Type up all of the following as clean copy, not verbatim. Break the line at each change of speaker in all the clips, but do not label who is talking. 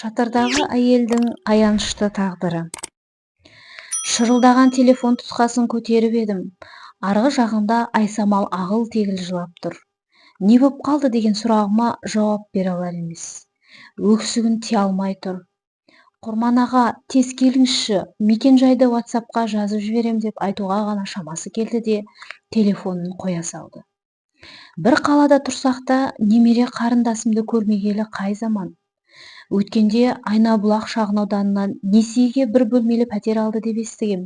Шатырдағы әйелдің аянышты тағдыры. Шырылдаған телефон тұтқасын көтеріп едім, арғы жағында Айсамал ағыл-тегіл жылап тұр. Не боп қалды деген сұрағыма жауап бере алар емес. Өксігін тия алмай тұр. Құрман аға, тез келіңізші, мекен-жайды WhatsApp-қа жазып жіберем деп айтуға ғана шамасы келді де, телефонын қоя салды. Бір қалада тұрсақ та, немере қарындасымды көрмегелі қай заман. Өткенде Айнабұлақ шағын ауданынан несиеге бір бөлмелі пәтер алды деп естігем.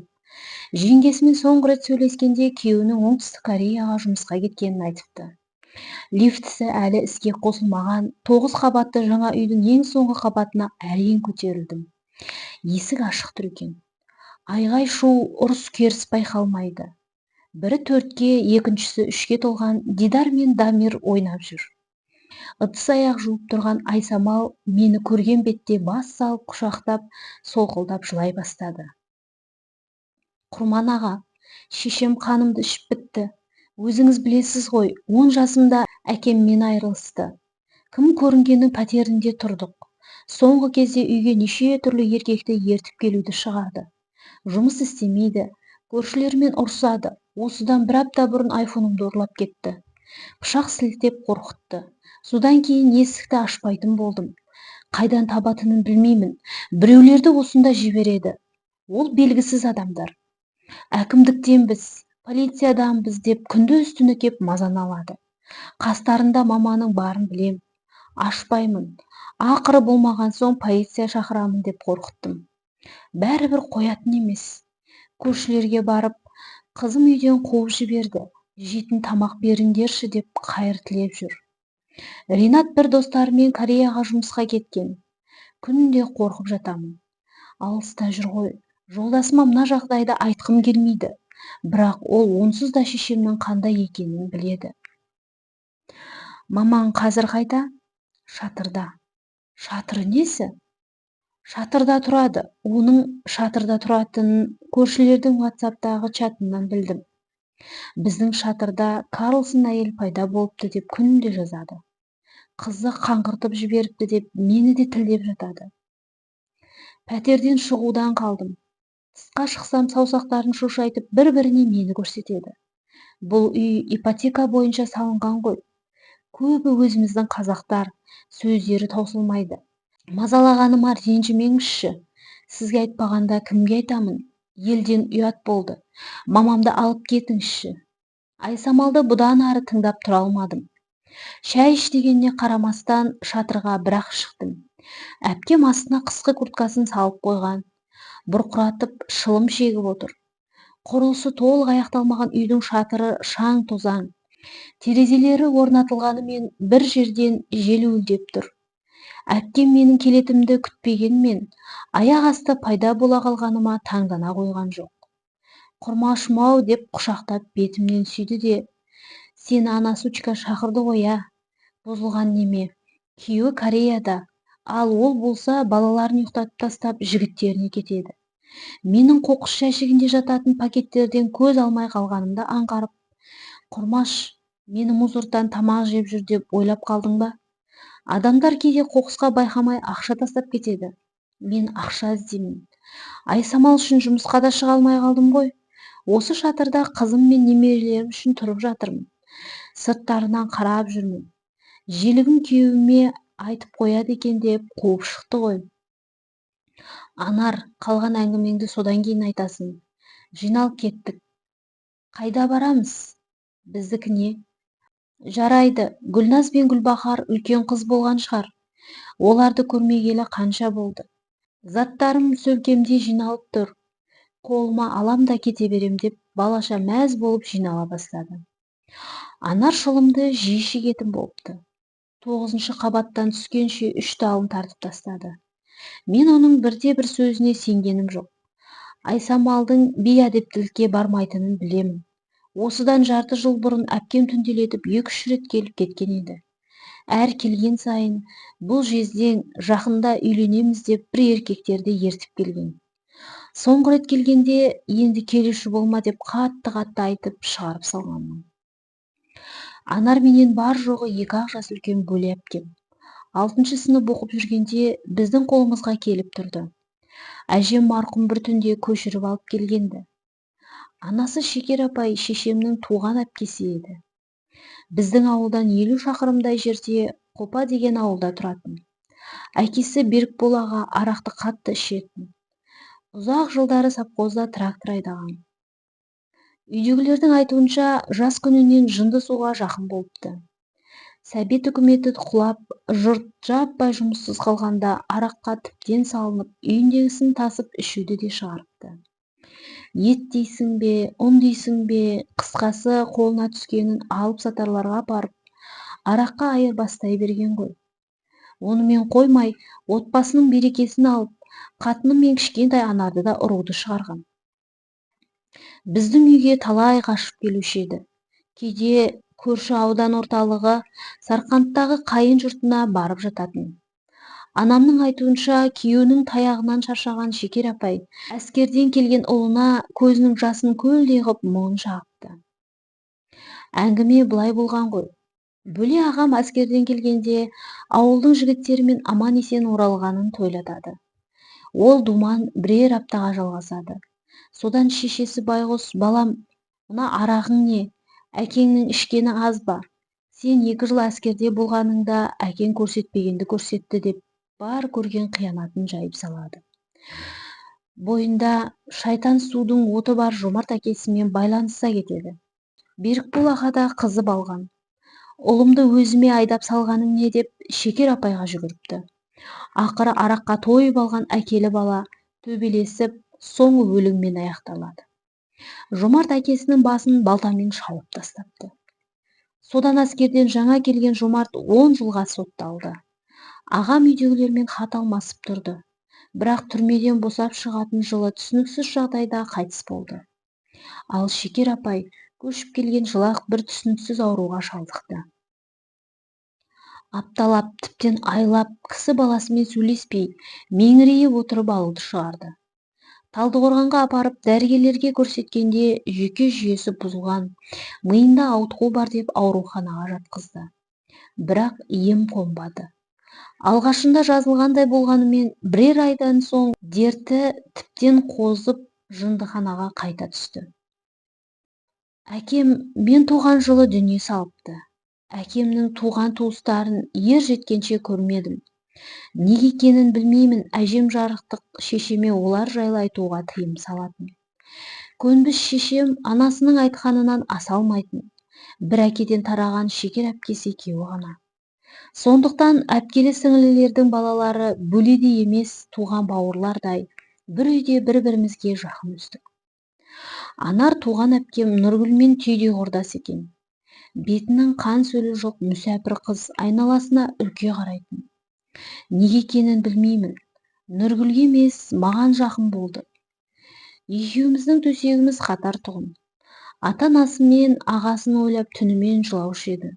Жеңгесімен соңғы рет сөйлескенде күйеуінің Оңтүстік Кореяға жұмысқа кеткенін айтыпты. Лифтісі әлі іске қосылмаған 9 қабатты жаңа үйдің ең соңғы қабатына әрең көтерілдім. Есік ашық тұр екен. Айғай-шу, ұрыс-керіс байқалмайды. Бірі 4-ке, екіншісі 3-ке толған Дидар мен Дамир ойнап жүр. Ыдыс-аяқ жуып тұрған Айсамал мені көрген бетте бас салып құшақтап, солқылдап жылай бастады. Құрман аға, шешем қанымды ішіп бітті. Өзіңіз білесіз ғой, 10 жасымда әкеммен айырылысты. Кім көрінгеннің пәтерінде тұрдық. Соңғы кезде үйге неше түрлі еркекті ертіп келуді шығарды. Жұмыс істемейді, көршілерімен ұрсады. Осыдан бір апта бұрын айфонымды ұрлап кетті. Пышақ сілтеп қорқытты. Содан кейін есікті ашпайтын болдым. Қайдан табатынын білмеймін. Біреулерді осында жібереді. Ол белгісіз адамдар. Әкімдіктенбіз, полицияданбыз деп күндіз түні кеп мазаны алады. Қастарында маманың барын білем. Ашпаймын. Ақыры болмаған соң полиция шақырамын деп қорқыттым. Бәрібір қоятын емес. Көршілерге барып, қызым үйден қуып жіберді. Жейтін тамақ беріңдерші деп қайыр тілеп жүр. Ринат бір достарымен Кореяға жұмысқа кеткен. Күнде қорқып жатамын. Алыста жүр ғой. Жолдасыма мына жағдайды айтқым келмейді. Бірақ ол онсыз да шешемнің қандай екенін біледі. Мамаң қазір қайда? Шатырда. Шатыры несі? Шатырда тұрады. Оның шатырда тұратынын көршілердің WhatsApp-тағы чатынан білдім. Біздің шатырда Карлсон әйел пайда болыпты деп күнде жазады. Қызы қаңғыртып жіберіпті деп мені де тілдеп жатады. Пәтерден шығудан қалдым. Тысқа шықсам саусақтарын шошайтып бір-біріне мені көрсетеді. Бұл үй ипотека бойынша салынған ғой. Көбі өзіміздің қазақтар, сөздері таусылмайды. Мазалағаныма ренжімеңізші. Сізге айтпағанда кімге айтамын? Елден ұят болды. Мамамды алып кетіңізші. Айсамалды бұдан ары тыңдап тұра алмадым. Шай іш дегеніне қарамастан шатырға бірақ шықтым. Әпкем астына қысқы курткасын салып қойған. Бұрқыратып шылым шегіп отыр. Құрылысы толық аяқталмаған үйдің шатыры шаң тозаң. Терезелері орнатылғанымен бір жерден жел уілдеп тұр. Әпкем менің келетінімді күтпегенмен, аяқ асты пайда бола қалғаныма таңдана қойған жоқ. Құрмашым-ау деп құшақтап бетімнен сүйді де, сені ана сучка шақырды ғой, ә? Бұзылған неме? Күйеуі Кореяда, ал ол болса балаларын ұйықтатып тастап жігіттеріне кетеді. Менің қоқыс жәшігінде жататын пакеттерден көз алмай қалғанымды аңғарып, Құрмаш, мені мусордан тамақ жеп жүр деп ойлап қалдың ба? Адамдар кейде қоқысқа байқамай ақша тастап кетеді. Мен ақша іздеймін. Айсамал үшін жұмысқа да шыға алмай қалдым ғой. Осы шатырда қызым мен немерелерім үшін тұрып жатырмын. Сырттарынан қарап жүрмін. Желігім күйеуіме айтып қояды екен деп қуып шықты ғой. Анар, қалған әңгімеңді содан кейін айтасың. Жинал кеттік. Қайда барамыз? Біздікіне. Жарайды, Гүлназ бен Гүлбахар үлкен қыз болған шығар. Оларды көрмегелі қанша болды. Заттарым сөмкемде жиналып тұр. Қолыма алам да кете берем деп балаша мәз болып жинала бастады. Анар шылымды жиі шегетін болыпты. 9-шы қабаттан түскенше 3 талын тартып тастады. Мен оның бірде-бір сөзіне сенгенім жоқ. Айсамалдың бейәдептілікке бармайтынын білемін. Осыдан жарты жыл бұрын әпкем түнделетіп 2-3 рет келіп кеткен еді. Әр келген сайын бұл жездең жақында үйленеміз деп бір еркектерді ертіп келген. Соңғы рет келгенде енді келуші болма деп қатты-қатты айтып шығарып салғанмын. Анар менен бар жоғы 2-ақ жас үлкен бөле әпкем. 6 сынып оқып жүргенде біздің қолымызға келіп тұрды. Әжем марқұм бір түнде көшіріп алып келгенді. Анасы Шекер апай шешемнің туған әпкесі еді. Біздің ауылдан 50 шақырымдай жерде Қопа деген ауылда тұратын. Әкесі Берікбол аға арақты қатты ішетін. Ұзақ жылдары совхозда трактор айдаған. Үйдегілердің айтуынша, жас күнінен жынды суға жақын болыпты. Сәбет үкіметі құлап, жұрт жаппай жұмыссыз қалғанда араққа тіптен салынып, үйіндегісін тасып ішуді де шығарыпты. Ет дейсің бе, ұн дейсің бе, қысқасы қолына түскенін алып сатарларға апарып, араққа айырбастай берген ғой. Онымен қоймай, отбасының берекесін алып, қатыны мен кішкентай Анарды да ұруды шығарған. Біздің үйге талай қашып келуші еді. Кейде көрші аудан орталығы Сарқанттағы қайын жұртына барып жататын. Анамның айтуынша, күйеуінің таяғынан шаршаған Шекер апай әскерден келген ұлына көзінің жасын көлдей ғып мұңын шағыпты. Әңгіме былай болған ғой. Бөле ағам әскерден келгенде ауылдың жігіттерімен аман-есен оралғанын тойлатады. Ол думан бірер аптаға жалғасады. Содан шешесі байғұс, балам, мына арағың не? Әкеңнің ішкені аз ба? Сен 2 жыл әскерде болғаныңда әкең көрсетпегенді көрсетті деп бар көрген қиянатын жайып салады. Бойында шайтан судың оты бар жомарт әкесімен байланыса кетеді. Берікбол аға да қызып алған. Ұлымды өзіме айдап салғаның не деп Шекер апайға жүгіріпті. Ақыры араққа тойып алған әкелі бала төбелесіп, соңы өліммен аяқталады. Жомарт әкесінің басын балтамен шауып тастапты. Содан әскерден жаңа келген Жомарт 10 жылға сотталды. Ағам үйдегілермен хат алмасып тұрды. Бірақ түрмеден босап шығатын жылы түсініксіз жағдайда қайтыс болды. Ал Шекер апай көшіп келген жылақ бір түсініксіз ауруға шалдықты. Апталап, тіптен айлап кісі баласымен сөйлеспей, меңірейіп отырып алуды шығарды. Талдықорғанға апарып дәрігерлерге көрсеткенде жүйке жүйесі бұзылған, миында ауытқу бар деп ауруханаға жатқызды. Бірақ ем қонбады. Алғашында жазылғандай болғанымен бірер айдан соң дерті тіптен қозып жындыханаға қайта түсті. Әкем мен туған жылы дүние салыпты. Әкемнің туған туыстарын ер жеткенше көрмедім. Неге екенін білмеймін, әжем жарықтық шешеме олар жайлы айтуға тыйым салатын. Көнбіс шешем анасының айтқанынан аса алмайтын. Бір әкеден тараған Шекер әпкесі екеуі ғана. Сондықтан әпкелі сіңлілердің балалары бөледе емес, туған бауырлардай бір үйде бір-бірімізге жақын өстік. Анар туған әпкем Нұргүлмен түйдей құрдас екен. Бетінің қан сөлі жоқ мүсәпір қыз айналасына үрке қарайтын. Неге екенін білмеймін, Нұргүлге емес, маған жақын болды. Екеуміздің төсегіміз қатар тұғын. Ата-анасы мен ағасын ойлап түнімен жылаушы еді.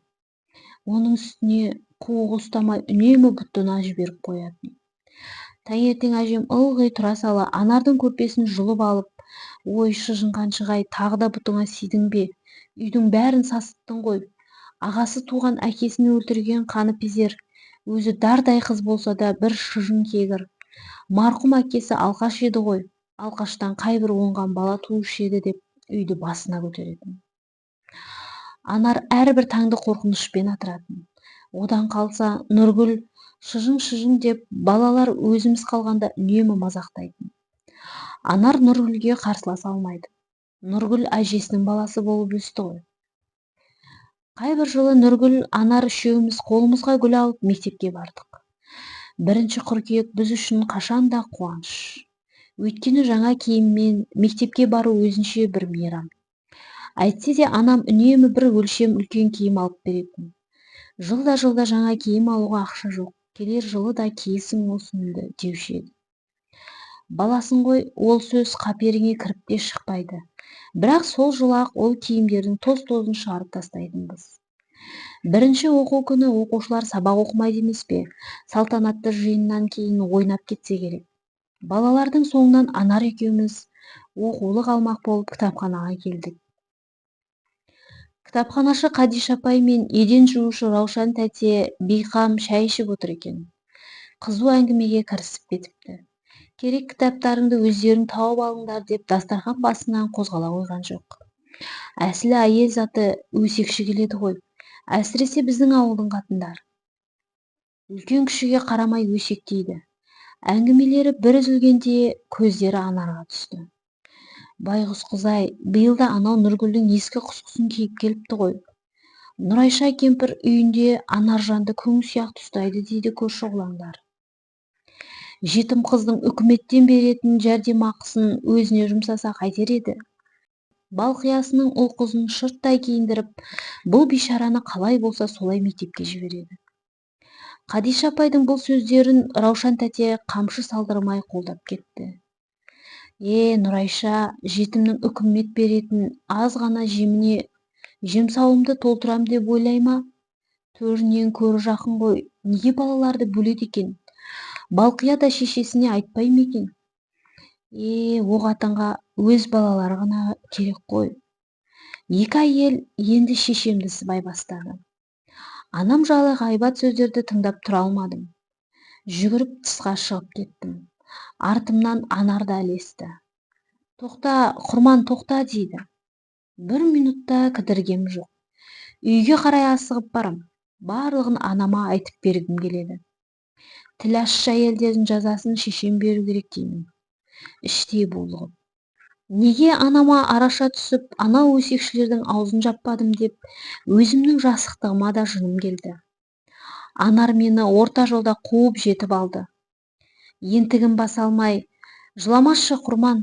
Оның үстіне қуығы ұстамай үнемі бұтына жіберіп қоятын. Таңертең әжем ылғи тұра сала Анардың көрпесін жұлып алып, ой, шыжың қаншығай, тағы да бұтыңа сидің бе? Үйдің бәрін сасыттың ғой. Ағасы туған әкесін өлтірген қаныпезер, өзі дардай қыз болса да бір шыжың кегір. Марқұм әкесі алқаш еді ғой, алқаштан қайбір оңған бала туушы еді деп үйді басына көтеретін. Анар әрбір таңды қорқынышпен атыратын. Одан қалса Нұргүл шыжың-шыжың деп балалар өзіміз қалғанда үнемі мазақтайтын. Анар Нұргүлге қарсыласа алмайды. Нұргүл әжесінің баласы болып өсті ғой. Қайбір жылы Нұргүл, Анар үшеуміз қолымызға гүл алып мектепке бардық. 1 қыркүйек біз үшін қашанда қуаныш. Өйткені жаңа киіммен мектепке бару өзінше бір мейрам. Әйтсе де анам үнемі бір өлшем үлкен киім алып беретін. Жылда-жылда жаңа киім алуға ақша жоқ, келер жылы да киесің осынды деуші еді. Баласың ғой, ол сөз қаперіңе кіріп те шықпайды. Бірақ сол жылы-ақ ол киімдердің тоз-тозын шығарып тастайтынбыз. Бірінші оқу күні оқушылар сабақ оқымайды емес пе? Салтанатты жиыннан кейін ойнап кетсе керек. Балалардың соңынан Анар екеуміз оқулық алмақ болып кітапханаға келдік. Кітапханашы Қадиша апай мен еден жуушы Раушан тәте бейқам шай ішіп отыр екен. Қызу әңгімеге кірісіп кетіпті. Керек кітаптарыңды өздерің тауып алыңдар деп дастархан басынан қозғала қойған жоқ. Әсілі әйел заты өсекші келеді ғой. Әсіресе біздің ауылдың қатындары. Үлкен кішіге қарамай өсектейді. Әңгімелері бір үзілгенде көздері Анарға түсті. Байғұс қыз-ай, биыл да анау Нұргүлдің ескі құсқысын киіп келіпті ғой. Нұрайша кемпір үйінде Анаржанды күң сияқты ұстайды дейді көрші құлаңдар. Жетім қыздың үкіметтен беретін жәрдемақысын өзіне жұмсаса қайтер еді. Балқиясының ұл қызын шырттай киіндіріп, бұл бейшараны қалай болса солай мектепке жібереді. Қадиша апайдың бұл сөздерін Раушан тәте қамшы салдырмай қолдап кетті. Нұрайша, жетімнің үкімет беретін аз ғана жеміне жемсауымды толтырам деп ойлай ма? Төрінен көрі жақын ғой, неге балаларды бөледі екен? Балқия да шешесіне айтпай ма екен? О қатынға өз балалары ғана керек қой. Екі әйел енді шешемді сыбай бастады. Анам жайлы ғайбат сөздерді тыңдап тұра алмадым. Жүгіріп тысқа шығып кеттім. Артымнан Анар да ілесті. Тоқта, Құрман, тоқта дейді. Бір минутта кідіргем жоқ. Үйге қарай асығып барам. Барлығын анама айтып бергім келеді. Тіл ащы әйелдердің жазасын шешем беру керек деймін. Іштей булығып. Неге анама араша түсіп, анау өсекшілердің аузын жаппадым деп, өзімнің жасықтығыма да жыным келді. Анар мені орта жолда қуып жетіп алды. Ентігін баса алмай, жыламашы Құрман,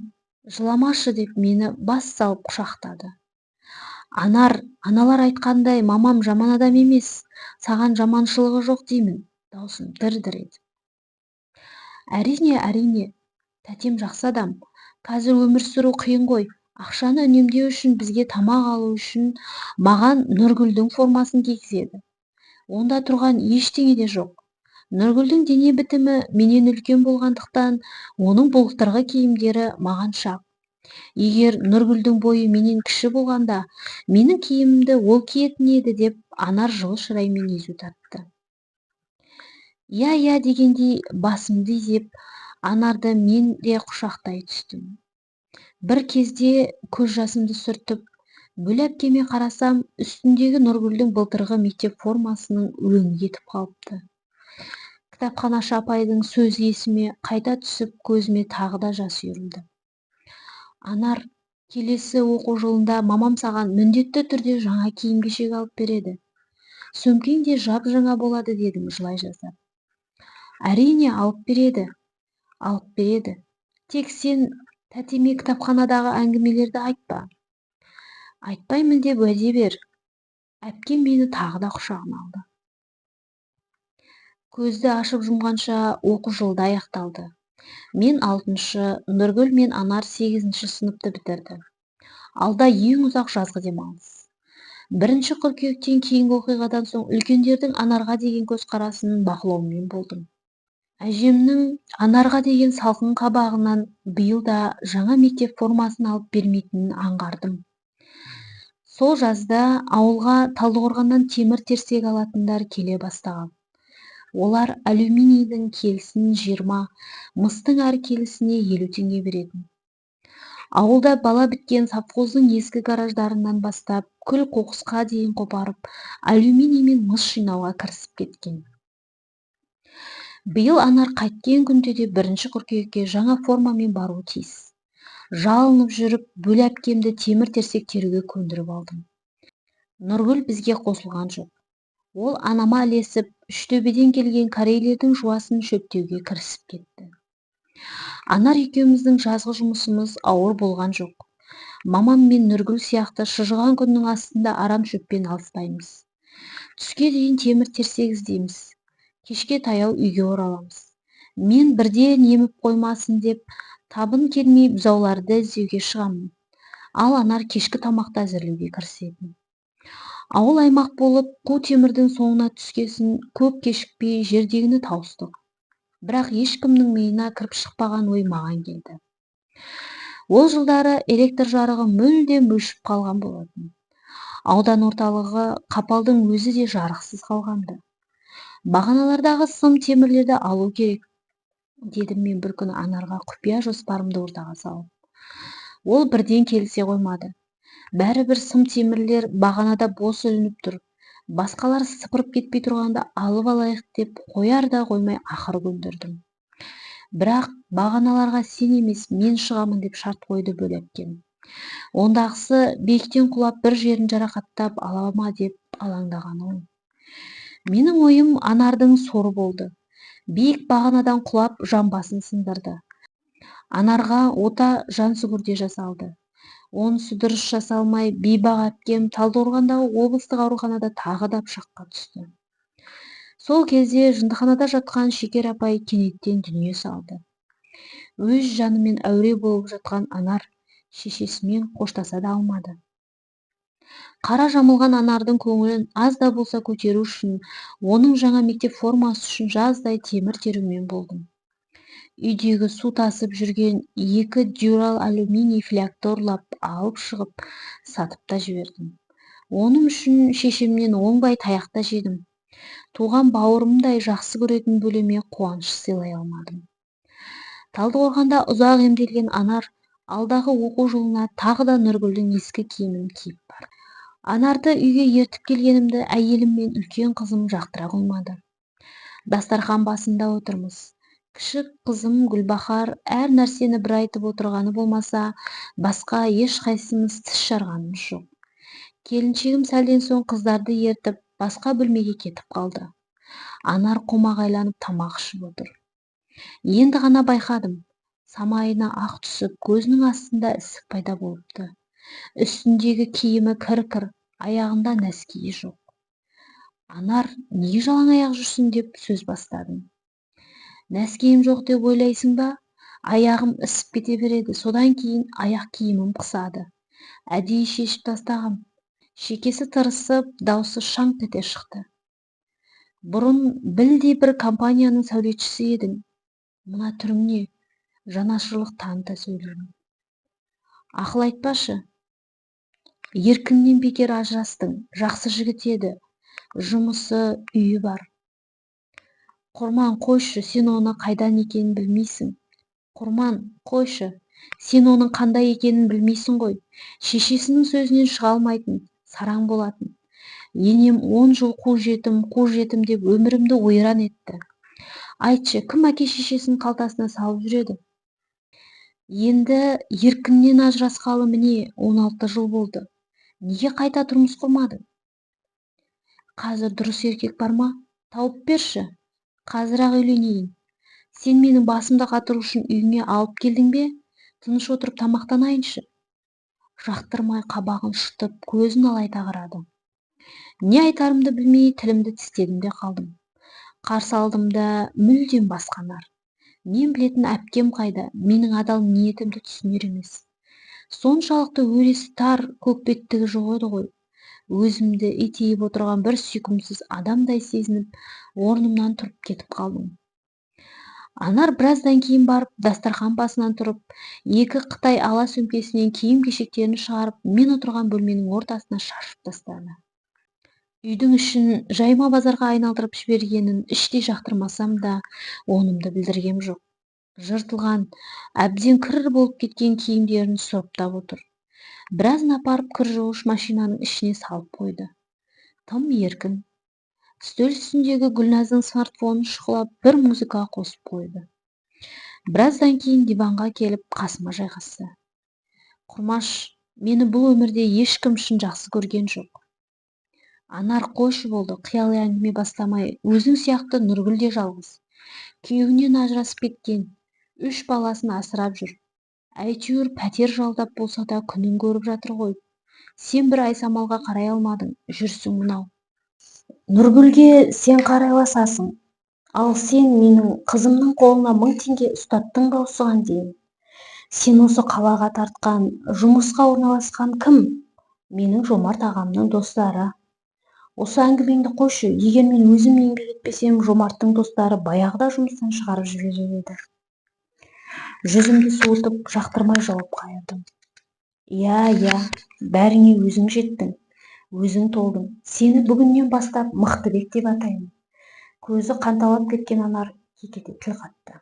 жыламашы деп мені бас салып құшақтады. Анар, аналар айтқандай, мамам жаман адам емес, саған жаманшылығы жоқ деймін, даусым дір-дір етіп. Әрине, әрине, тәтем жақсы адам. Қазір өмір сүру қиын ғой. Ақшаны үнемдеу үшін, бізге тамақ алу үшін маған Нұргүлдің формасын кигізеді. Онда тұрған ештеңе де жоқ. Нұргүлдің дене бітімі менен үлкен болғандықтан, оның былтырғы киімдері маған шақ. Егер Нұргүлдің бойы менен кіші болғанда, менің киімімді ол киетін еді деп Анар жылы шыраймен езу тартты. Иә, иә дегендей басымды изеп, Анарды мен де құшақтай түстім. Бір кезде көз жасымды сүртіп, Бөле әпкеме қарасам, үстіндегі Нұргүлдің былтырғы мектеп формасының өңі кетіп қалыпты. Кітапханашы апайдың сөзі есіме қайта түсіп, көзіме тағы да жас үйірілді. Анар, келесі оқу жылында мамам саған міндетті түрде жаңа киім-кешек алып береді. Сөмкең де жап-жаңа болады дедім жылай жаздап. Әрине, алып береді. Алып береді. Тек сен тәтеме кітапханадағы әңгімелерді айтпа. Айтпаймын деп уәде бер. Әпкем мені тағы да құшағына алды. Көзді ашып жұмғанша оқу жылы да аяқталды. Мен 6-шы, Нұргүл мен Анар 8-ші сыныпты бітірді. Алда ең ұзақ жазғы демалыс. 1 қыркүйектен кейінгі оқиғадан соң үлкендердің Анарға деген көзқарасын бақылаумен болдым. Әжемнің Анарға деген салқын қабағынан биыл да жаңа мектеп формасын алып бермейтінін аңғардым. Сол жазда ауылға Талдықорғаннан темір терсек алатындар келе бастаған. Олар алюминийдің келісін 20, мыстың әр келісіне 50 теңге беретін. Ауылда бала біткен совхоздың ескі гараждарынан бастап, күл қоқысқа дейін қопарып, алюминий мен мыс жинауға кірісіп кеткен. Биыл Анар қайткен күнде де 1 қыркүйекке жаңа формамен баруы тиіс. Жалынып жүріп, Бөле әпкемді темір терсек теруге көндіріп алдым. Нұргүл бізге қосылған жоқ. Ол анама ілесіп, Үштөбеден келген корейлердің жуасын шөптеуге кірісіп кетті. Анар екеуміздің жазғы жұмысымыз ауыр болған жоқ. Мамам мен Нұргүл сияқты шыжыған күннің астында арам шөппен алыспаймыз. Түске дейін темір терсек іздейміз. Кешке таяу үйге ораламыз. Мен бірден еміп қоймасын деп табын келмей бұзауларды іздеуге шығамын. Ал Анар кешкі тамақты әзірлеуге кірісетін. Ауыл аймақ болып, қу темірдің соңына түскесін көп кешікпей жердегіні тауыстық. Бірақ ешкімнің миына кіріп шықпаған ой маған келді. Ол жылдары электр жарығы мүлдем өшіп қалған болатын. Аудан орталығы Қапалдың өзі де жарықсыз қалғанды. Бағаналардағы сым темірлерді алу керек, дедім мен бір күні Анарға құпия жоспарымды ортаға салып. Ол бірден келісе қоймады. Бәрібір сым темірлер бағанада бос ілініп тұр. Басқалар сыпырып кетпей тұрғанда алып алайық деп қояр да қоймай ақыры көндірдім. Бірақ бағаналарға сен емес, мен шығамын деп шарт қойды Бөле әпкем. Ондағысы биіктен құлап бір жерін жарақаттап ала ма деп алаңдағаны ғой. Менің ойым Анардың соры болды. Биік бағанадан құлап жамбасын сындырды. Анарға ота Жансүгірде жасалды. Онысы дұрыс жасалмай, бейбақ әпкем Талдықорғандағы облыстық ауруханада тағы да пышаққа түсті. Сол кезде жындыханада жатқан Шекер апай кенеттен дүние салды. Өз жанымен әуре болып жатқан Анар шешесімен қоштаса да алмады. Қара жамылған Анардың көңілін аз да болса көтеру үшін, оның жаңа мектеп формасы үшін жаздай темір терумен болдым. Үйдегі су тасып жүрген 2 дюрал алюминий флягты ұрлап алып шығып сатып та жібердім. Оның үшін шешемнен оңбай таяқ та жедім. Туған бауырымдай жақсы көретін бөлеме қуаныш сыйлай алмадым. Талдықорғанда ұзақ емделген Анар алдағы оқу жылына тағы да Нұргүлдің ескі киімін киіп барды. Анарды үйге ертіп келгенімді әйелім мен үлкен қызым жақтыра қоймады. Дастархан басында отырмыз. Кіші қызым Гүлбахар әр нәрсені бір айтып отырғаны болмаса, басқа ешқайсымыз тіс жарғанымыз жоқ. Келіншегім сәлден соң қыздарды ертіп, басқа бөлмеге кетіп қалды. Анар қомағайланып тамақ ішіп отыр. Енді ғана байқадым. Самайына ақ түсіп, көзінің астында ісік пайда болыпты. Үстіндегі киімі кір-кір, аяғында нәскиі жоқ. Анар, неге жалаң аяқ жүрсің деп сөз бастадым. Нәскиім жоқ деп ойлайсың ба? Аяғым ісіп кете береді, содан кейін аяқ киімім қысады. Әдейі шешіп тастағам. Шекесі тырысып, даусы шаңқ ете шықты. Бұрын білдей бір компанияның сәулетшісі едің. Мына түрің не? Жанашырлық таныта сөйледім. Ақыл айтпашы. Еркіннен бекер ажырастың, жақсы жігіт еді. Жұмысы, үйі бар. Құрман, қойшы, сен оны қайдан екенін білмейсің. Құрман, қойшы, сен оның қандай екенін білмейсің ғой. Шешесінің сөзінен шыға алмайтын, сараң болатын. Енем 10 жыл қу жетім, қу жетім деп өмірімді ойран етті. Айтшы, кім әке шешесінің қалтасына салып жүреді? Енді Еркіннен ажырасқалы міне 16 жыл болды. Неге қайта тұрмыс құрмадың? Қазір дұрыс еркек бар ма? Тауып берші. Қазір-ақ үйленейін. Сен менің басымды қатыру үшін үйіңе алып келдің бе? Тыныш отырып тамақтанайыншы. Жақтырмай қабағын шытып, көзін алайта қарады. Не айтарымды білмей тілімді тістедім де қалдым. Қарсы алдымда мүлдем басқа Анар. Мен білетін әпкем қайда, менің адал ниетімді түсінер емес. Соншалықты өресі тар, көкбеттігі жоқ еді ғой. Өзімді итейіп отырған бір сүйкімсіз адамдай сезініп, орнымнан тұрып кетіп қалдым. Анар біраздан кейін барып, дастархан басынан тұрып, 2 қытай ала сөмкесінен киім-кешектерін шығарып, мен отырған бөлменің ортасына шашып тастады. Үйдің ішін жайма базарға айналдырып жібергенін іштей жақтырмасам да, онымды білдіргем жоқ. Жыртылған, әбден кір болып кеткен киімдерін сұрыптап отыр. Біразын апарып кір жуғыш машинаның ішіне салып қойды. Тым еркін. Үстел үстіндегі Гүлназдың смартфонын шұқылап, бір музыка қосып қойды. Біраздан кейін диванға келіп қасыма жайғасты. Құрмаш, мені бұл өмірде ешкім шын жақсы көрген жоқ. Анар, қойшы болды, қияли әңгіме бастамай, өзің сияқты Нұргүл де жалғыз. Күйеуінен ажырасып кеткен, 3 баласын асырап жүр. Әйтеуір пәтер жалдап болса да күнін көріп жатыр ғой. Сен бір Айсамалға қарай алмадың, жүрсің мынау.
Нұргүлге сен қарайласасың. Ал сен менің қызымның қолына 1000 теңге ұстаттың ба осыған дейін? Сен осы қалаға тартқан, жұмысқа орналасқан кім? Менің Жомарт ағамның достары. Осы әңгімеңді қойшы, егер мен өзім еңбек етпесем, Жомарттың достары баяғыда жұмыстан шығарып жіберер еді. Жүзімді суытып, жақтырмай жауап қайырдым. Иә, иә, бәріңе өзің жеттің. Өзің толдың. Сені бүгіннен бастап Мықтыбек деп атаймын. Көзі қанталап кеткен Анар кекете тіл қатты.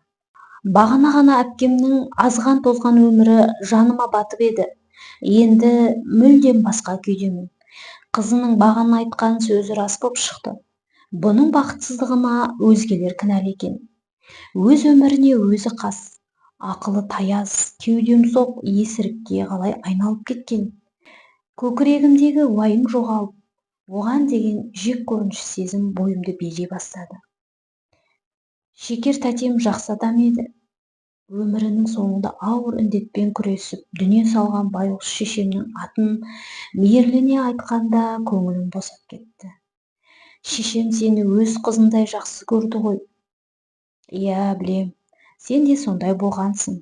Бағана ғана әпкемнің азған-тозған өмірі жаныма батып еді. Енді мүлдем басқа күйдемін. Қызының бағана айтқан сөзі рас боп шықты. Бұның бақытсыздығына өзгелер кінәлі екен. Өз өміріне өзі қас, ақылы таяз, кеудемсоқ есірікке қалай айналып кеткен. Көкірегімдегі уайым жоғалып, оған деген жек көрініш сезім бойымды билей бастады. Шекер тәтем жақсы адам еді. Өмірінің соңында ауыр індетпен күресіп, дүние салған байғұс шешемнің атын мейірлене айтқанда көңілім босап кетті. Шешем сені өз қызындай жақсы көрді ғой. Иә, білем, сен де сондай болғансың.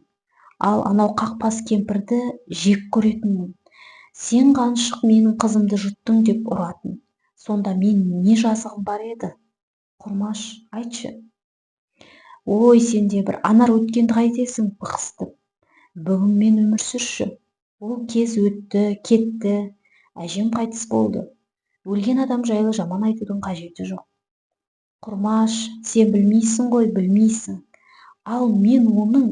Ал анау қақпас кемпірді жек көретінмін. Сен қаншық менің қызымды жұттың деп ұратын. Сонда мен не жазығым бар еді? Құрмаш, айтшы. Ой, сен де бір Анар, өткенді қайтесің бықсытып. Бүгінмен өмір сүрші. Ол кез өтті, кетті. Әжем қайтыс болды. Өлген адам жайлы жаман айтудың қажеті жоқ. Құрмаш, сен білмейсің ғой, білмейсің. Ал мен оның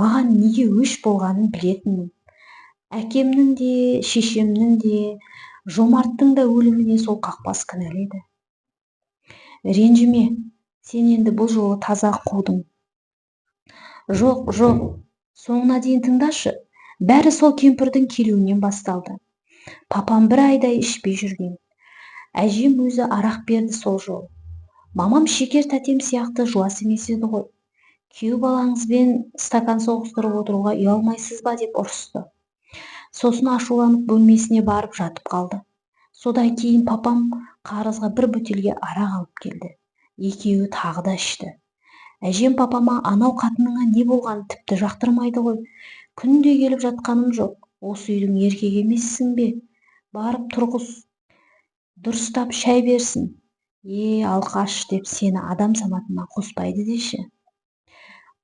маған неге өш болғанын білетінмін. Әкемнің де, шешемнің де, Жомарттың да өліміне сол қақпас кінәлі еді. Ренжіме, сен енді бұл жолы таза қудың. Жоқ, жоқ, соңына дейін тыңдашы. Бәрі сол кемпірдің келуінен басталды. Папам бір айдай ішпей жүрген. Әжем өзі арақ берді сол жолы. Мамам Шекер тәтем сияқты жуас емес еді ғой. Күйеу балаңызбен стакан соғыстырып отыруға ұялмайсыз ба деп ұрысты. Сосын ашуланып бөлмесіне барып жатып қалды. Содан кейін папам қарызға бір бөтелге арақ алып келді. Екеуі тағы да ішті. Әжем папама анау қатыныңа не болғанын тіпті жақтырмайды ғой. Күнде келіп жатқаным жоқ. Осы үйдің еркегі емессің бе? Барып тұрғыз. Дұрыстап шай берсін. Е, алқаш деп сені адам санатына қоспайды деші.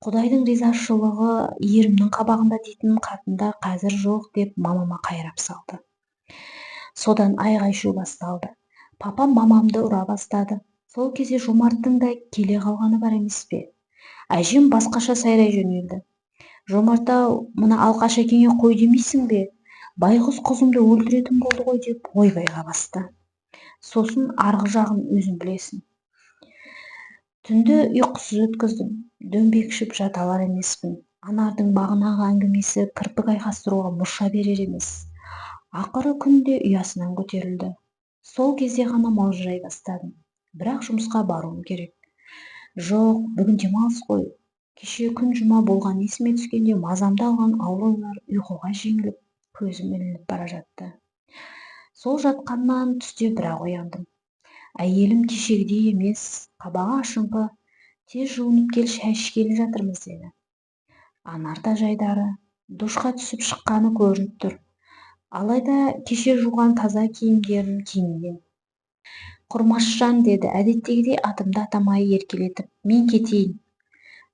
Құдайдың ризашылығы ерімнің қабағында дейтін қатындар қазір жоқ деп мамама қайрап салды. Содан айғай-шу басталды. Папам мамамды ұра бастады. Сол кезде Жомарттың да келе қалғаны бар емес пе? Әжем басқаша сайрай жөнелді. Жомарт-ау, мына алқаш әкеңе қой демейсің бе? Байғұс қызымды өлтіретін болды ғой деп ойбайға басты. Сосын арғы жағын өзің білесің. Түнді ұйқысыз өткіздім. Дөңбекшіп жата алар емеспін. Анардың бағанағы әңгімесі кірпік айқастыруға мұрша берер емес. Ақыры күнде ұясынан көтерілді. Сол кезде ғана маужырай бастадым. Бірақ жұмысқа баруым керек. Жоқ, бүгін демалыс қой. Кеше күн жұма болған есіме түскенде мазамды алған ауыр ойлар ұйқыға жеңіліп, көзім ілініп бара жатты. Сол жатқаннан түсте бірақ ояндым. Әйелім кешегідей емес, қабағы ашыңқы, тез жуынып кел, шай ішкелі жатырмыз деді. Анар да жайдары, душқа түсіп шыққаны көрініп тұр. Алайда кеше жуған таза киімдерін кимеген. Құрмашжан деді, әдеттегідей атымды атамай еркелетіп, мен кетейін.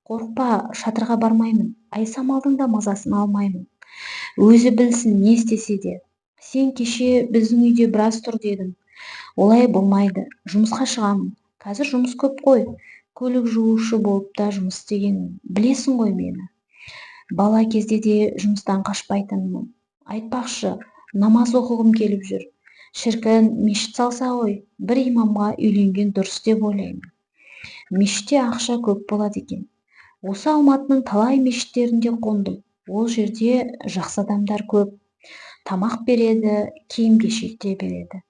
Қорықпа, шатырға бармаймын, Айсамалдың да мазасын алмаймын. Өзі білсін не істесе де. Сен кеше біздің үйде біраз тұр дедің. Олай болмайды, жұмысқа шығамын. Қазір жұмыс көп қой. Көлік жуушы болып та жұмыс істегенмін. Білесің ғой мені. Бала кезде де жұмыстан қашпайтынмын. Айтпақшы, намаз оқығым келіп жүр. Шіркін, мешіт салса ғой, бір имамға үйленген дұрыс деп ойлаймын. Мешітте ақша көп болады екен. Осы Алматының талай мешіттерінде қондым. Ол жерде жақсы адамдар көп. Тамақ береді, киім-кешек те береді.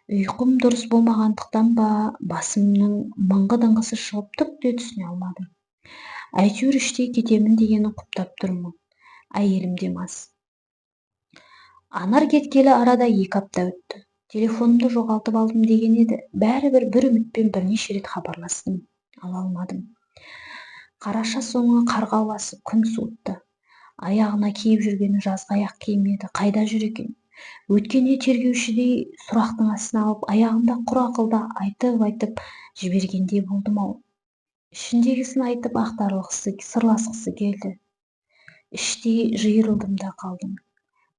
Ұйқым дұрыс болмағандықтан ба, басымның мыңғы-дыңғысы шығып түк те түсіне алмадым. Әйтеуір іштей кетемін дегенін құптап тұрмын. Әйелім де мас. Анар кеткелі арада 2 апта өтті. Телефонымды жоғалтып алдым деген еді. Бәрібір бір үмітпен бірнеше рет хабарластым. Ала алмадым. Қараша соңы қарға ұласып күн суытты. Аяғына киіп жүргені жазғы аяқ киім еді. Қайда жүр екен? Өткенде тергеушідей сұрақтың астына алып, аяғында құр ақылда айтып-айтып жібергендей болдым-ау. Ішіндегісін айтып ақтарылғысы, сырласқысы келді. Іштей жиырылдым да қалдым.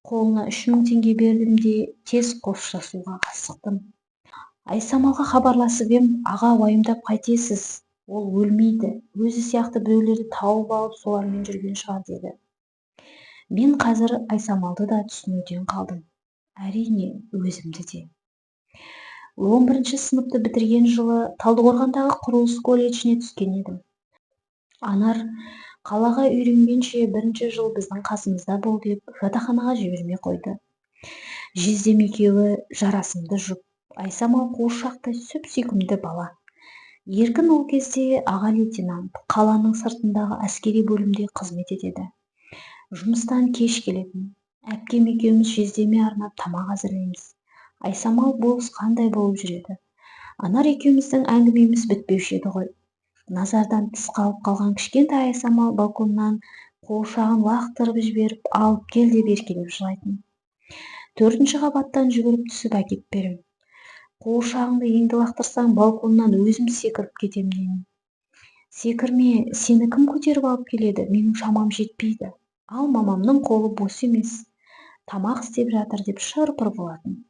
Қолына 3000 теңге бердім де тез қоштасуға асықтым. Айсамалға хабарласып ем, аға уайымдап қайтесіз, ол өлмейді, өзі сияқты біреулерді тауып алып солармен жүрген шығар деді. Мен қазір Айсамалды да түсінуден қалдым. Әрине, өзімді де. 11 сыныпты бітірген жылы Талдықорғандағы құрылыс колледжіне түскен едім. Анар қалаға үйренгенше бірінші жыл біздің қасымызда бол деп жатақханаға жібермей қойды. Жездем екеуі жарасымды жұп. Айсамал қуыршақтай сүп-сүйкімді бала. Еркін ол кезде аға лейтенант, қаланың сыртындағы әскери бөлімде қызмет етеді. Жұмыстан кеш келетін. Әпкем екеуміз жездеме арнап тамақ әзірлейміз. Айсамал болыс қандай болып жүреді. Анар екеуміздің әңгімеміз бітпеуші еді ғой. Назардан тыс қалып қалған кішкентай Айсамал балконнан қуыршағын лақтырып жіберіп, алып кел деп еркелеп жылайтын. 4-ші қабаттан жүгіріп түсіп әкеп берем. Қуыршағыңды енді лақтырсаң, балконнан өзім секіріп кетем деймін. Секірме, сені кім көтеріп алып келеді, менің шамам жетпейді. Ал мамамның қолы бос емес, тамақ істеп жатыр деп шыр-пыр болатын.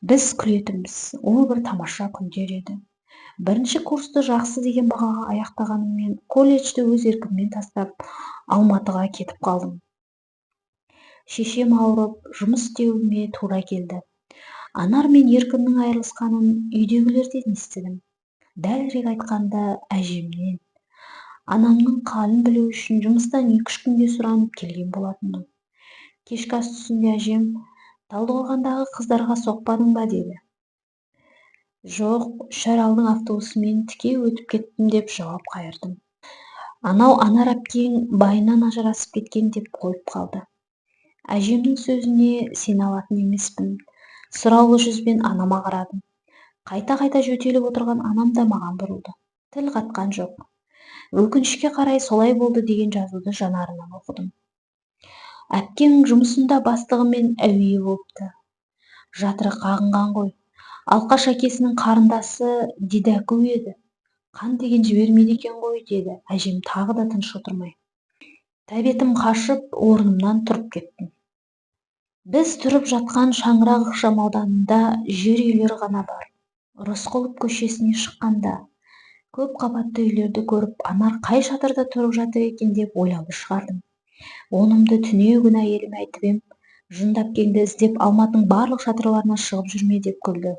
Біз күлетінбіз, ол бір тамаша күндер еді. Бірінші курсты жақсы деген бағаға аяқтағаныммен колледжді өз еркіммен тастап, Алматыға кетіп қалдым. Шешем ауырып, жұмыс істеуіме тура келді. Анар мен Еркіннің айырылысқанын үйдегілерден естідім. Дәлірек айтқанда, әжемнен. Анамның қалын білу үшін жұмыстан 2-3 күнге сұранып келген болатынмын. Кешкі ас үстінде әжем, Талдықорғандағы қыздарға соқпадың ба деді. Жоқ, Үшаралдың автобусымен тіке өтіп кеттім деп жауап қайырдым. Анау Анар әпкең байынан ажырасып кеткен деп қойып қалды. Әжемнің сөзіне сене алатын емеспін. Сұраулы жүзбен анама қарадым. Қайта-қайта жөтеліп отырған анам да маған бұрылды. Тіл қатқан жоқ. Өкінішке қарай солай болды деген жазуды жанарынан оқыдым. Әпкең жұмысында бастығымен әуе болыпты. Жатыры қағынған ғой. Алқаш әкесінің қарындасы Дидәку еді. Қан деген жібермейді екен ғой, деді әжем тағы да тыныш отырмай. Тәбетім қашып, орнымнан тұрып кеттім. Біз тұрып жатқан Шаңырақ ықшам ауданында жер үйлер ғана бар. Рысқұлов көшесіне шыққанда көп қабатты үйлерді көріп, Анар қай шатырда тұрып жатыр екен деп ойлауды шығардым. Онымды түнеу күні әйеліме айтып ем, жынды әпкеңді іздеп Алматының барлық шатырларына шығып жүрме деп күлді.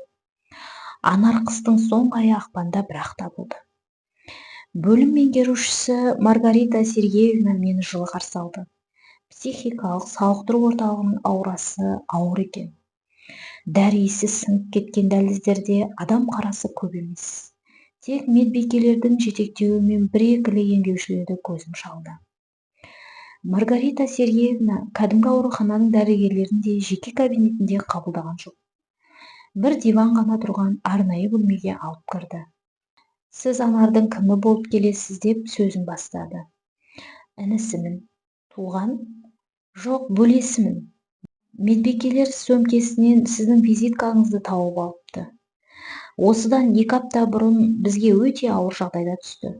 Анар қыстың соңғы айы ақпанда бірақ табылды. Бөлім меңгерушісі Маргарита Сергеевна мені жылы қарсы алды. Психикалық сауықтыру орталығының аурасы ауыр екен. Дәрі иісі сіңіп кеткен дәліздерде адам қарасы көп емес. Тек медбикелердің жетектеуімен бір-екілі емдеушілерді көзім шалды. Маргарита Сергеевна кәдімгі аурухананың дәрігерлерін де жеке кабинетінде қабылдаған жоқ. Бір диван ғана тұрған арнайы бөлмеге алып кірді. Сіз Анардың кімі болып келесіз деп сөзін бастады. Інісімін. Туған? Жоқ, бөлесімін. Медбикелер сөмкесінен сіздің визиткаңызды тауып алыпты. Осыдан 2 апта бұрын бізге өте ауыр жағдайда түсті.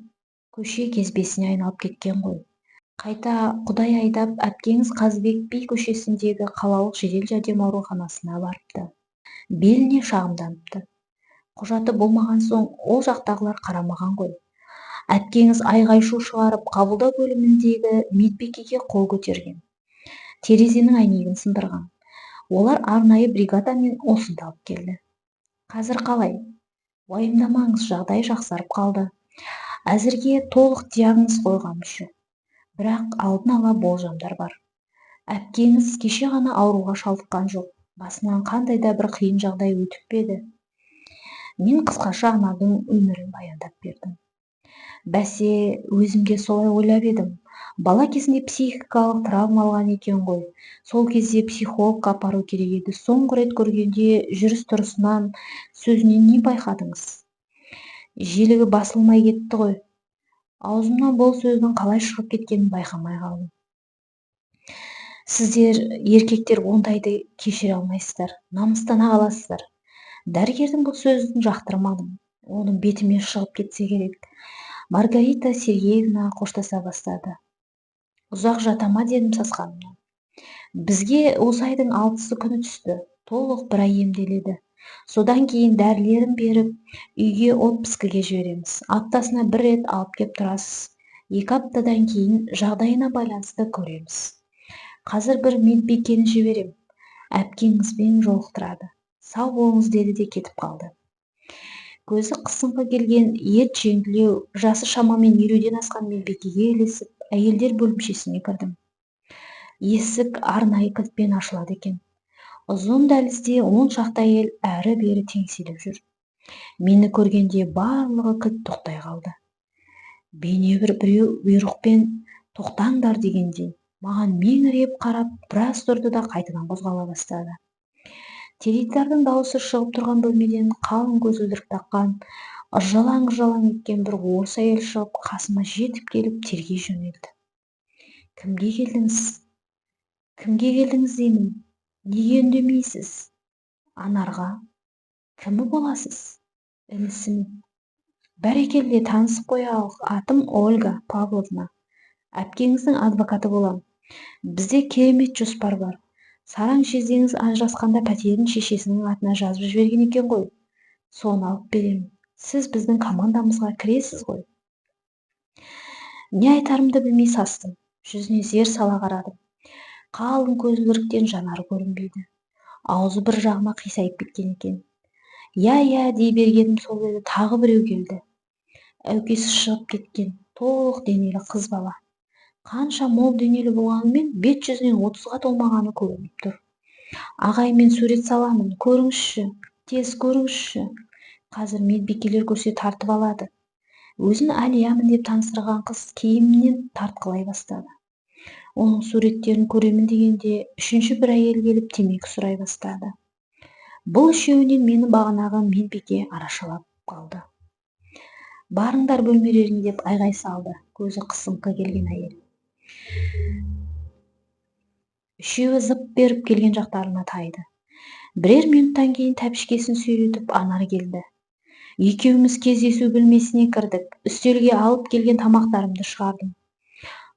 Көше кезбесіне айналып кеткен ғой. Қайта құдай айдап, әпкеңіз Қазыбек би көшесіндегі қалалық жедел жәрдем ауруханасына барыпты. Беліне шағымданыпты. Құжаты болмаған соң ол жақтағылар қарамаған ғой. Әпкеңіз айғай-шу шығарып, қабылдау бөліміндегі медбикеге қол көтерген. Терезенің әйнегін сындырған. Олар арнайы бригадамен осында алып келді. Қазір қалай? Уайымдамаңыз, жағдай жақсарып қалды. Әзірге толық диагноз қойғанымыз жоқ. Бірақ алдын ала болжамдар бар. Әпкеңіз кеше ғана ауруға шалдыққан жоқ. Басынан қандай да бір қиын жағдай өтіп пе еді? Мен қысқаша Анардың өмірін баяндап бердім. Бәсе, өзім де солай ойлап едім. Бала кезінде психикалық травма алған екен ғой. Сол кезде психологқа апару керек еді. Соңғы рет көргенде жүріс-тұрысынан, сөзінен не байқадыңыз? Желігі басылмай кетті ғой. Аузымнан бұл сөздің қалай шығып кеткенін байқамай қалдым. Сіздер, еркектер, ондайды кешіре алмайсыздар, намыстана қаласыздар. Дәрігердің бұл сөзін жақтырмадым. Оның бетіме шығып кетсе керек. Маргарита Сергеевна қоштаса бастады. Ұзақ жатама дедім сасқанымнан. Бізге осы айдың 6 күні түсті, толық бір ай емделеді. Содан кейін дәрілерін беріп, үйге отпускіге жібереміз. Аптасына бір рет алып кеп тұрасыз. 2 аптадан кейін жағдайына байланысты көреміз. Қазір бір медбикені жіберем. Әпкеңізбен жолықтырады. Сау болыңыз деді де кетіп қалды. Көзі қысыңқы келген ет жеңділеу, жасы шамамен 50-ден асқан медбикеге ілесіп, әйелдер бөлімшесіне кірдім. Есік арнайы кілтпен ашылады екен. Ұзын дәлізде 10 шақты әйел әрі-бері теңселіп жүр. Мені көргенде барлығы кілт тоқтай қалды. Бейне бір біреу бұйрықпен тоқтаңдар дегендей, маған меңіреп қарап, біраз тұрды да қайтадан қозғала бастады. Теледидардың дауысы шығып тұрған бөлмеден қалың көзілдірік таққан, ыржалаң-ыржалаң еткен бір орыс әйел шығып, қасыма жетіп келіп тергей жөнелді. Кімге келдіңіз? Кімге келдіңіз деймін? Неге үндемейсіз? Анарға. Кімі боласыз? Інісім. Бәрекелде, танысып қоялық. Атым Ольга Павловна. Әпкеңіздің адвокаты болам. Бізде керемет жоспар бар. Сараң жездеңіз ажырасқанда пәтерін шешесінің атына жазып жіберген екен ғой. Соны алып беремін. Сіз біздің командамызға кіресіз ғой. Не айтарымды білмей састым. Жүзіне зер сала қарадым. Қалың көзілдіріктен жанары көрінбейді. Аузы бір жағына қисайып кеткен екен. Я, я дей бергенім сол еді, тағы біреу келді. Әукесі шығып кеткен, толық денелі қыз бала. Қанша мол денелі болғанымен бет жүзінен 30-ға толмағаны көрініп тұр. Ағай, мен сурет саламын, көріңізші, тез көріңізші. Қазір медбикелер көрсе тартып алады. Өзін Әлиямын деп таныстырған қыз киімінен тартқылай бастады. Оның суреттерін көремін дегенде үшінші бір әйел келіп темекі сұрай бастады. Бұл үшеуінен мені бағанағы медбике арашалап қалды. Барыңдар бөлмелеріңе деп айғай салды көзі қысыңқы келген әйел. Үшеуі зып беріп келген жақтарына тайды. Бірер минуттан кейін тәпішкесін сүйретіп Анар келді. Екеуміз кездесу бөлмесіне кірдік. Үстелге алып келген тамақтарымды шығардым.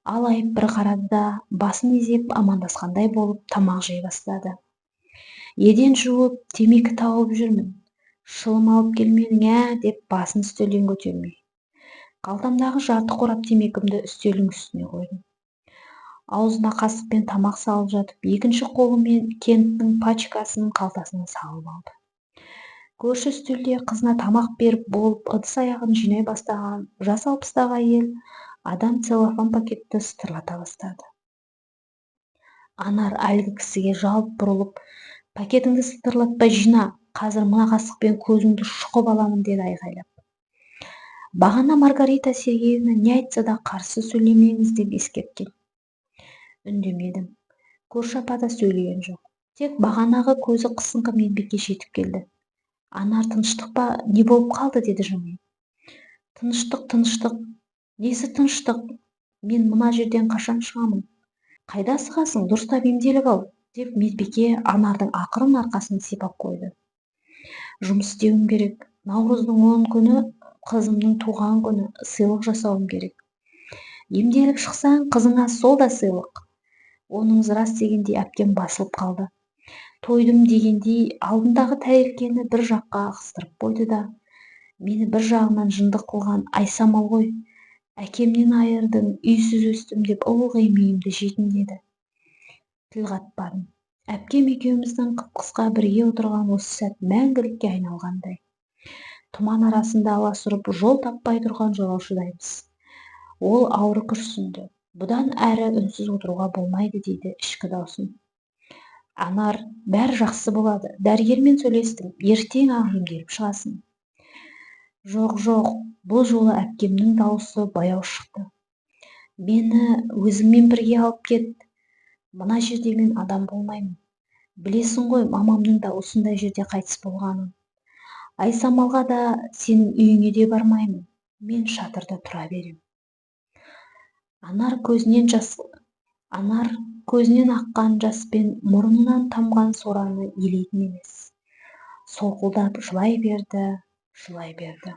Алайып бір қарады да, басын изеп амандасқандай болып тамақ жей бастады. Еден жуып, темекі тауып жүрмін. Шылым алып келмедің, ә, деп басын үстелден көтермей. Қалтамдағы жарты қорап темекімді үстелдің үстіне қойдым. Аузына қасықпен тамақ салып жатып, екінші қолымен кенттің пачкасын қалтасына салып алды. Көрші үстелде қызына тамақ беріп болып, ыдыс аяғын жинай бастаған жас 60-тағы әйел адам целлофан пакетті сытырлата бастады. Анар әлгі кісіге жалт бұрылып, пакетіңді сытырлатпай жина, қазір мына қасықпен көзіңді шұқып аламын деді айғайлап. Бағана Маргарита Сергеевна не айтса да қарсы сөйлемеңіз деп ескерткен. Үндемедім. Көрші апа да сөйлеген жоқ. Тек бағанағы көзі қысыңқы медбике жетіп келді. Анар, тыныштық па, не болып қалды деді жымиып. Тыныштық, тыныштық. Несі тыныштық? Мен мына жерден қашан шығамын? Қайда асығасың, дұрыстап емделіп ал, деп медбике Анардың ақырын арқасын сипап қойды. Жұмыс істеуім керек. Наурыздың 10 күні қызымның туған күні, сыйлық жасауым керек. Емделіп шықсаң, қызыңа сол да сыйлық. Оныңыз рас дегендей әпкем басылып қалды. Тойдым дегендей алдындағы тәрелкені бір жаққа ығыстырып қойды да, мені бір жағынан жынды қылған Айсамал ғой, әкемнен айырдың, үйсіз өстім деп ылғи миымды жейтін деді. Тіл қатпадым. Әпкем екеуміздің қып-қысқа бірге отырған осы сәт мәңгілікке айналғандай. Тұман арасында аласұрып жол таппай тұрған жолаушыдаймыз. Ол ауыр күрсінді. Бұдан әрі үнсіз отыруға болмайды дейді ішкі даусым. Анар, бәрі жақсы болады. Дәрігермен сөйлестім. Ертең-ақ емделіп шығасың. Жоқ, жоқ, бұл жолы әпкемнің даусы баяу шықты. Мені өзіңмен бірге алып кет. Мына жерде мен адам болмаймын. Білесің ғой, мамамның да осындай жерде қайтыс болғанын. Айсамалға да, сенің үйіңе де бармаймын. Мен шатырда тұра берем. Анар көзінен аққан жас пен мұрнынан тамған сораны елейтін емес. Солқылдап жылай берді, жылай берді.